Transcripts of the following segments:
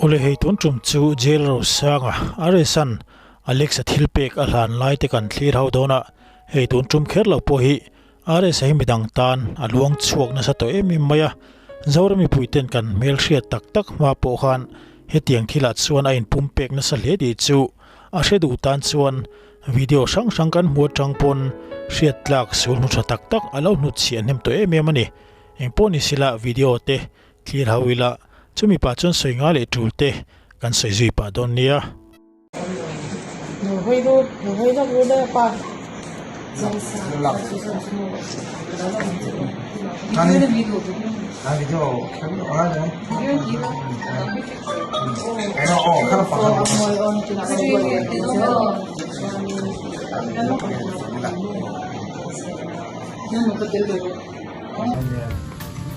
Awle hei tun tum chu Jail Rosanga RS-a'n Alex-a thil pek a hlan lai te kan thlir ho dawn a, hei tun tum kher lo pawh hi RS-a hi midang tan a luang chhuak nasa tawh em em mai a, Zoram mipuiten kan hmelhriat tak tak hma pawh khan hetiang thilah chuan a inpum pek nasa hle tih chu a hre duh tan chuan video hrang hrang kan hmu atang pawn hriat tlak sul hnu tha tak tak a lo hnutchhiah hnem tawh em em a ni. Engpawh ni sila video te Thlir ho ila, chumi pah chuan sawi nga leh tul te kan sawi zui pah dawn nia.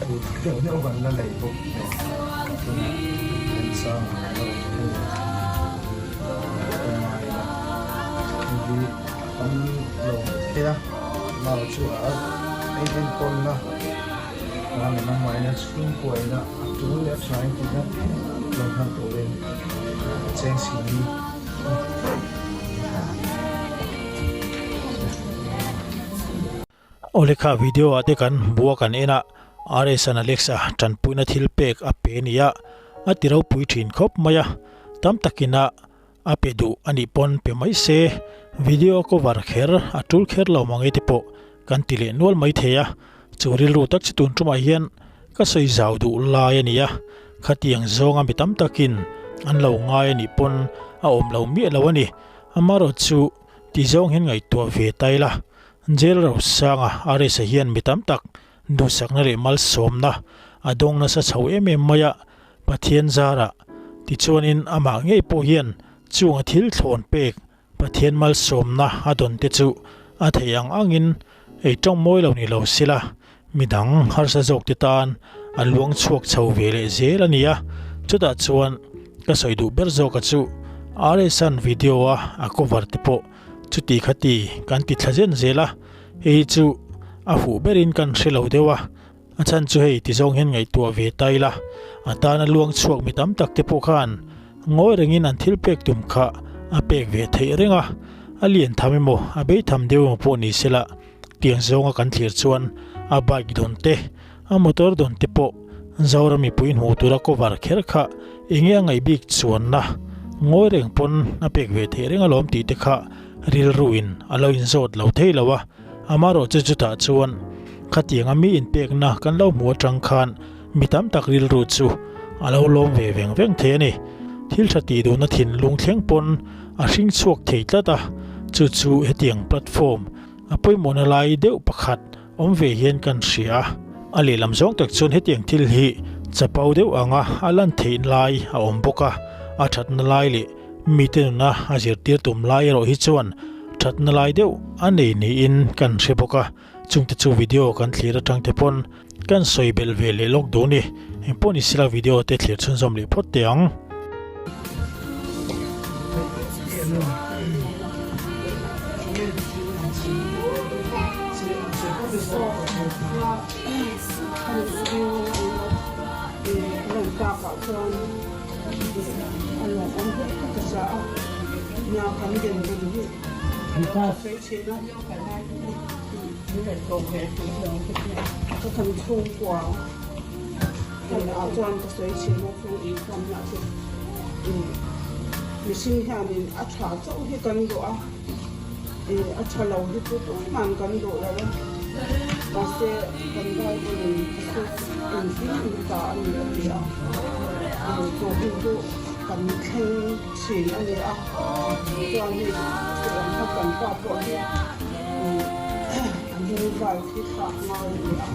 Kut deuh deuh kan la lei bawk nen tunah remchang ang a lo awm thei a ka ngai a hei hi a tam lo mai thei a nau chu a ei enkawlna a leh nangmahina chhungkuaina a tul leh a tha in tihna lo hman turin a cheng si ni. Awle kha video ah te kan hmu a kan en a, RS an Alexa tanpuina thil pek a pe a ni a, a ti ropui thin khawp mai a, tam takin a a pe duh a nih pawn pe mai se, video cover kher a tul kher lo mange te pawh kan ti leh nual mai thei a, chu rilru tak chu tun tumah hian ka sawi zau duh lai a ni a, khatiang zawnga mi tam takin an lo ngai a nih pawn a awm lo miah lo a ni, amaherawhchu ti zawng hian ngaihtuah ve ta ila. Jail Rosanga RS-a hian mi tam tak duhsakna leh malsawmna a dawng nasa chho em em mai a, Pathian zarah tichuanin amah ngei pawh hian chunga thil thlawn pek Pathian malsawmna a dawn te chu a theih ang angin ei tawng mawi lo ni lo sela midang harsa zawk te tan a luang chhuak chho ve leh zel a ni a, chutah chuan ka sawi duh ber zawka chu RS-a'n video-a a cover te pawh Chuti khati kan ti thla zen zel a, hei hi chu a huh berin kan hre lo deuh a, a chhan chu hei ti zawng hian ngaihtuah ve ta ila, a tana luang chhuak mi tam tak te pawh khan ngawi rengin an thil pek tum kha a pek ve theih reng a, a lian tham emaw a bei tham deuh emaw pawh ni sela tiang zawnga kan thlir chuan a bike dawn te, a motor dawn te pawh Zoram mipui hmuh tura cover kher kha enge a ngaih bik chuanna ngawi reng pawn a pek ve theih reng alawm tih te kha rilruin a lo inzawt lo thei lo a, amaherawh chu chutah chuan khatianga mi inpekna kan lo hmuh atang khan mi tam tak rilru chu a lo lawm ve veng veng thei a ni. Thil tha tih duhna thinlung thleng pawn a hring chhuak thei tlat a, chu chu hetiang platform a pawimawhna lai deuh pakhat Awm ve hian kan hria a, a lehlam zawng tak chuan hetiang thil hi chapo deuh anga a lan theih lai a awm bawk a, a thatna lai leh mite nuna a zirtir tum lai erawh hi chuan thatna lai deuh a nei niin kan hre bawk a, chungte chu video kan thlir atang te pawn kan sawi belh ve leh lawk duh ni, engpawh ni sela video te thlir chhunzawm leh phawt teh ang. Mihring hianin a tha chauh hi kan duh a, a tha lo hi chu tumah kan duh lo a, mahse kan Bible in chu engkim in ta a ni a ti a, tun hi chu kan thleng thin a ni a, chuan hei chutiang kha kan pa pawh hi a hnung val khi thlak ngai a ni a.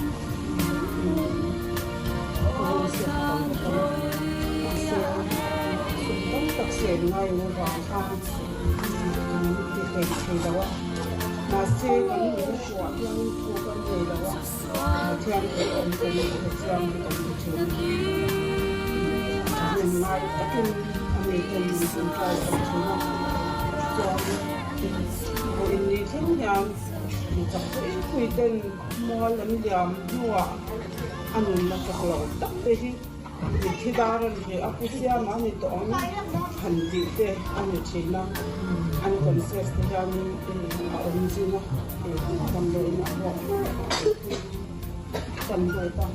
Mual an liam hnuah a nunna chak lo tak te hi. Mitthi dar a ni a, Pu Siama a ni tawh ang han tih te a ni thin a, an confess te hianin a awm zing a, damdawiin ah pawh kan dawt a,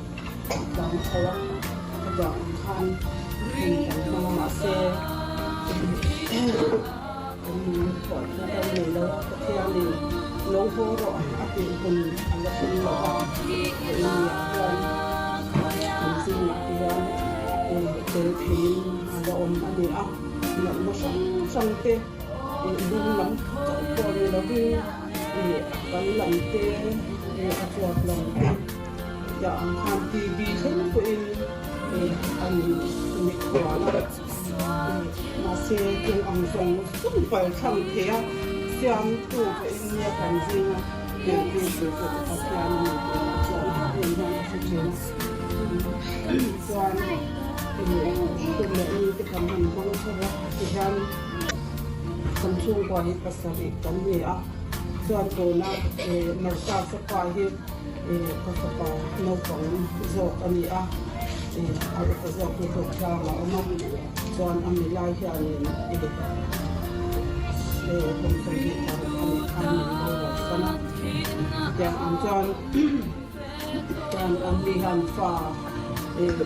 tlang chho a, chutiang ang khan hun kan hmang a, mahse kan nun phuah chu kan nei lo a, Pathianin lo haw rawh a tih hun a la thleng lo a, vawiin ah hian kan zingah te hian tel theiin a la awm a ni a, natna hrang hrang te lung lam chauh pawh ni lovin a kal lam te, a chuap lam te chutiang ang khan TB thleng pawhin an mikhual a. Mahse chung ang zawng zawng palthlang thei a siamtu pawhin nia kan zinga entir tur chu Pathian a ni tih lah chuan em hian ka hre thin a. Chuan tum leh ni te kan han hmang chho a tihian kan chhungkua hi pasarih kan ni a, chuan tuna Marka fapa hi Ka fapa naupang zawk a ni a, a upa zawk hi Hlawhtlang a awm a, chuan a milai hianin kum 26 a nih khan min boral san a, chutiang ang chuan chuan an ni hian fa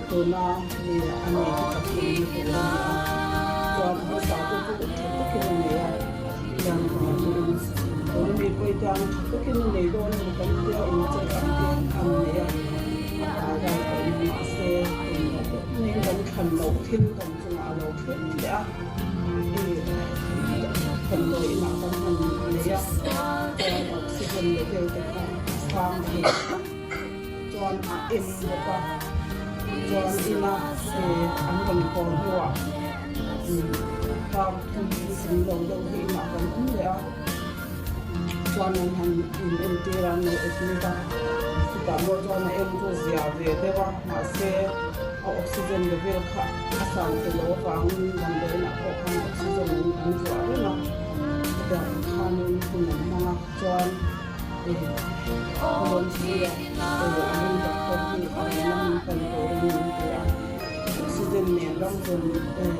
tuna a nei hi pathum ni tur a ni a, chuan a hmasa te chu tha takin a nei a, chuan Tuna mi pawi tan tha takin a nei dawn a ni kan tia incheck ang te an nei a, a pai rai tawh in mahse engmah deuh maiin kan thlan loh thil kan chungah a lo thleng leh a, ih damdawi inah kan han nei a, chuan oxygen level te kha a sang thei a, chuan a em bawk a, chuan ina an rawn haw hnuah kar thum thum lo deuh hi inah kan awm leh a. Chuan an han in entir a, an lo admit a, chutah pawh chuan a en chu zia ve deuh a, mahse a oxygen level kha a sang ta lo avangin damdawiin ah pawh khan oxygen an an zuah reng a, chutiang ang khanin hun an hmang a, chuan ih khawlawn sira ih a lung doctor hi a rawn lam in pan turin min ti a. Oxygen nen ram rawn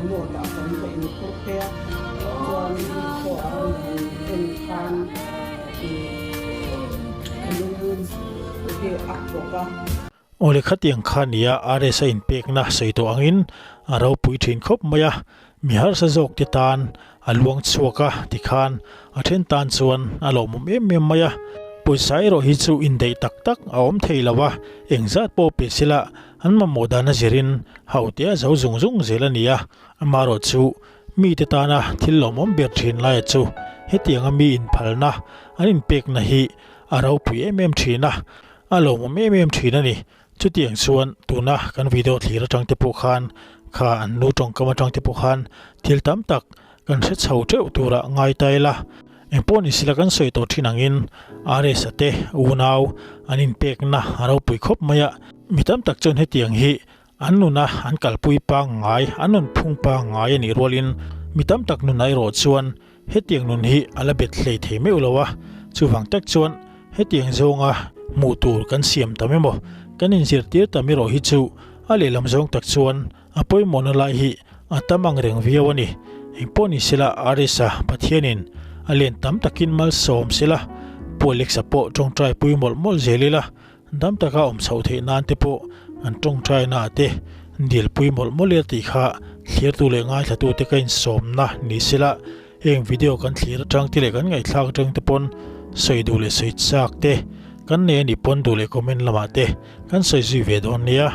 note ah kan va inphur phei a, chuan khaw ah rawn han en khan a lung hi a bawk a. Awle khatiang kha nia RS a inpekna sawi tawh angin a ropui thin khawp mai a, mi harsa zawk te tan a luang chhuak a tikhan a then tan chuan a lawmawm em em mai a, pawisa erawh hi chu indaih tak tak a awm thei lo a, engzat pawh pe sela An mamawh dan a zirin haute a zo zung zung zel a ni a, amaherawh chu mite tana thil lawmawm ber thin laia chu hetianga mi inphalna an inpekna hi a ropui em em thin a, a lawmawm em em thin a ni. Chutiang chuan tuna kan video thlir atang te pawh khan kha an nu tawngkam atang te pawh khan thil tam tak kan hre chho teuh tura ngai ta ila. Engpawh ni sila kan sawi tawh thin angin RS-a te unau an inpekna a ropui khawp mai a, mi tam tak chuan hetiang hi an nuna an kalpui pangngai, an nunphung pangngai a nih rualin mi tam tak nunah erawh chuan hetiang nun hi a la bet hlei thei meuh lo a, chuvang tak chuan hetiang zawnga hmuh tur kan siam tam emaw kan inzirtir tam erawh hi chu a lehlam zawng tak chuan A pawimawhna lai hi a tam ang reng viau a ni. Engpawh ni sela Arisa Pathianin a len tam takin malsawm sela, Pu Alexa pawh tawngtai pui mawlh mawlh zel ila, dam taka awm chhoh theih nan te pawh an tawngtaina ah te dil pui mawlh mawlh ila tih kha thlirtu leh ngaithlatu te ka insawmna ni sela, heng video kan thlir atang te leh kan ngaihthlak atang te pawn sawi duh leh sawi chak te kan nei a nih pawn duh leh comment lamah te kan sawi zui ve dawn nia.